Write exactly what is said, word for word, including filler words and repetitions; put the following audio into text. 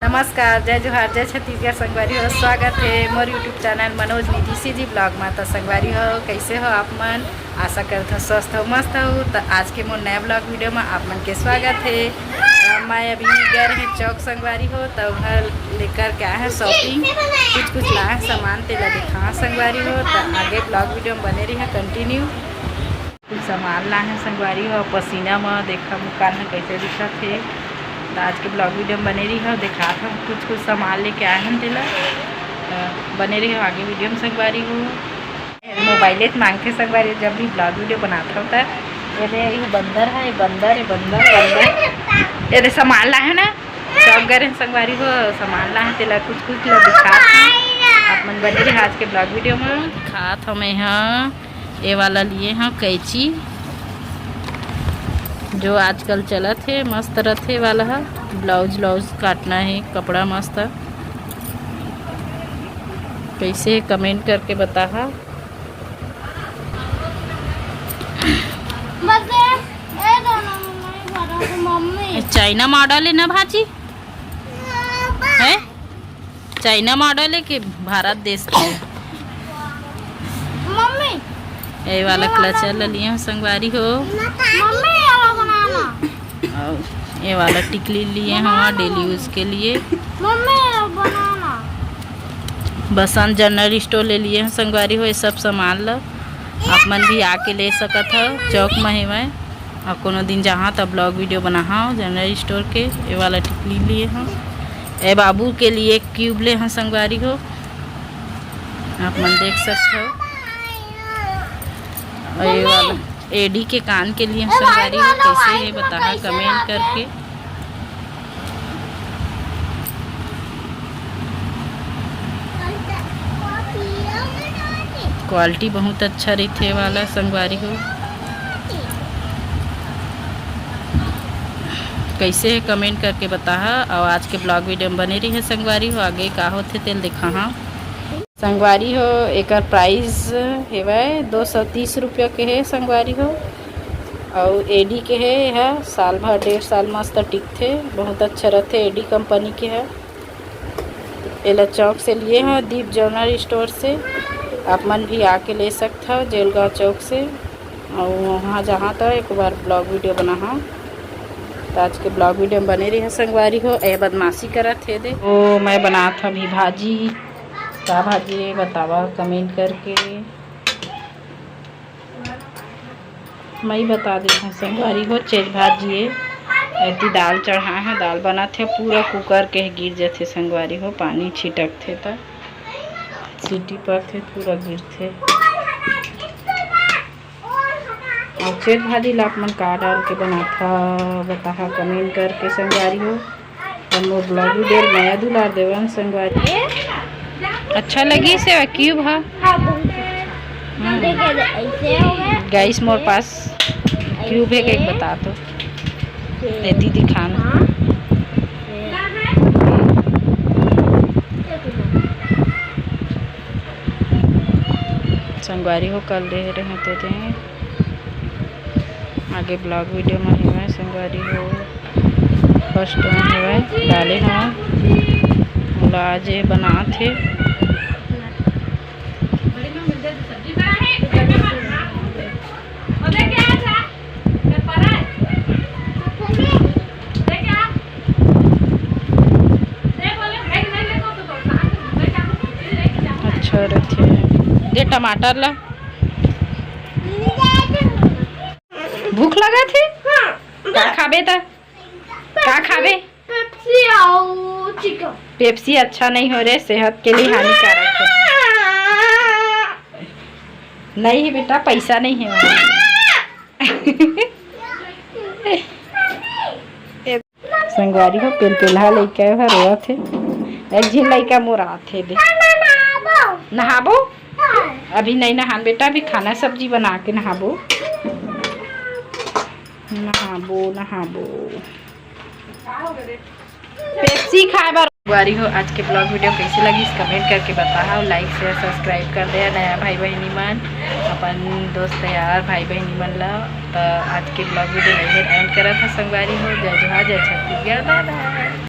नमस्कार, जय जोहार, जय छत्तीसगढ़ संगवारी हो। स्वागत हे मोर YouTube चैनल मनोज निधि CG vlog मा। त संगवारी हो, कैसे हो आप मन? आशा करत हो स्वस्थ हो, मस्त हो। त आज के मोर नया vlog video मा आप मन के स्वागत हे। अ, मैं अभी गए रहे चौक संगवारी हो, त उधर लेकर के आए हैं shopping, कुछ कुछ लाए हैं सामान, तेला दिखा संगवारी हो। त आगे vlog video में बने रहिए continue। कुछ सामान लाए हैं संगवारी हो, पसीना म देखा मुकान ह कैसे दिखत हे। त आज के vlog video में बने रही हो, दिखात हम कुछ कुछ सामान लेके आए हैं तेला। त बने रही हो आगे video में संगवारी हो। मोबाइल त मांगथे संगवारी, जब भी vlog video बनात हो त ये दे, ये बंदर है, बंदर है, बंदर, बंदर। ये दे सामान लाए हैं ना, सब गए हैं संगवारी हो, सामान लाए हैं तेला कुछ कुछ ला दिखात हूँ। आप मन बने रही आज के vlog video में। दिखात हूँ मैं, हाँ। ये वाला लिए हैं कैंची, जो आजकल चलत हे, मस्त रथे वाला ह। ब्लाउज व्लाउज काटना हे, कपड़ा मस्त। कैसे हे, comment करके बताहा। बस ये, ये दोनों में भरा है, मम्मी। चाइना मॉडल है ना भाजी? है? चाइना मॉडल है कि भारत देश के? मम्मी, ये वाला ये वाला clutcher ले लिए हैं संगवारी हो। मम्मी, ये वाला बनाना। और ये वाला टिकली लिए हैं डेली यूज के लिए। मम्मी, ये बनाना। बसंत जनरल स्टोर ले लिए हैं संगवारी हो ये सब सामान ला। आप मन भी आके ले सकत हो, चौक में हेवय। और कोनो दिन जहाँ त vlog video बनाहा जनरल स्टोर के। ये वाला टिकली लिए हो, ए बाबू के लिए क्यूब ले हो संगवारी हो, आप मन देख सकत हो। और ये वाला एडी के कान के लिए संगवारी हो, कैसे हे बताहा comment करके। क्वालिटी बहुत अच्छा रहिथे वाला संगवारी हो। कैसे हे comment करके बताहा। और आज के vlog video में बने रही है संगवारी हो, आगे का होथे तेल दिखाहा। संगवारी हो, एकर price हेवय दो सौ तीस रुपया के हे संगवारी हो। अउ एडी के हे, एहा साल भर डेढ़ साल मस्त टिकथे, बहुत अच्छा रथे एडी कंपनी के हे। एला चौक से लिए हव, दीप जनरल स्टोर से। आप मन भी आके ले सकत हव जेलगांव चौक से। अउ वहाँ जहाँ त एक बार vlog video बनाहा। त आज के vlog video में बने रही संगवारी हो। ए बदमाशी करत हे दे। ओ मैं बनात हव अभी भाजी। का भाजी हे बतावा comment करके। मैं बता देत हव संगवारी हो, चेज भाजी हे। एती दाल चढ़ाए हव, दाल बनत हे, पूरा कुकर के गिर जथे संगवारी हो, पानी छिटकथे त सीटी परथे, पूरा गिरथे। अउ चेज भाजी ला आप मन का डाल के बनाथा, बताहा comment करके संगवारी हो। अउ मोर vlog video नया दुलार देवन संगवारी। अच्छा लगी से क्यूब हा? हाँ, बहुत अच्छा। हम्म। देखिए, ऐसे हो गया। Guys, मोर पास क्यूब है, एक बता तो। एती दिखाना। हाँ। संगवारी हो, कल दे रहे तेते। आगे vlog video में हेवय संगवारी हो, first में हेवय डाले हवय। मोला आज ये बनात हे। अच्छा रथे। दे टमाटर ला। भूख लगत हे? का खाबे त? का खाबे? पेप्सी अउ चिकन। पेप्सी अच्छा नहीं हो रे, सेहत के लिए हानिकारक है। नहीं है बेटा, पैसा नहीं है। संगवारी हो, पेलपेलहा लइका ह रोवत हे। एक झिन लइका मोर आत हे दे। नहाबो? अभी नहीं नहान बेटा, अभी खाना सब्जी बना के नहाबो। नहाबो, नहाबो। पेप्सी खाए बर। संगवारी हो, आज के vlog video कैसे लगिस, comment करके बताहा। Like, share, subscribe कर दे नया भाई बहिनी मन, अपन दोस्त यार भाई बहिनी मन ला। त आज के vlog video यही end करत हव संगवारी हो। जय जोहार, जय छत्तीसगढ़, bye bye।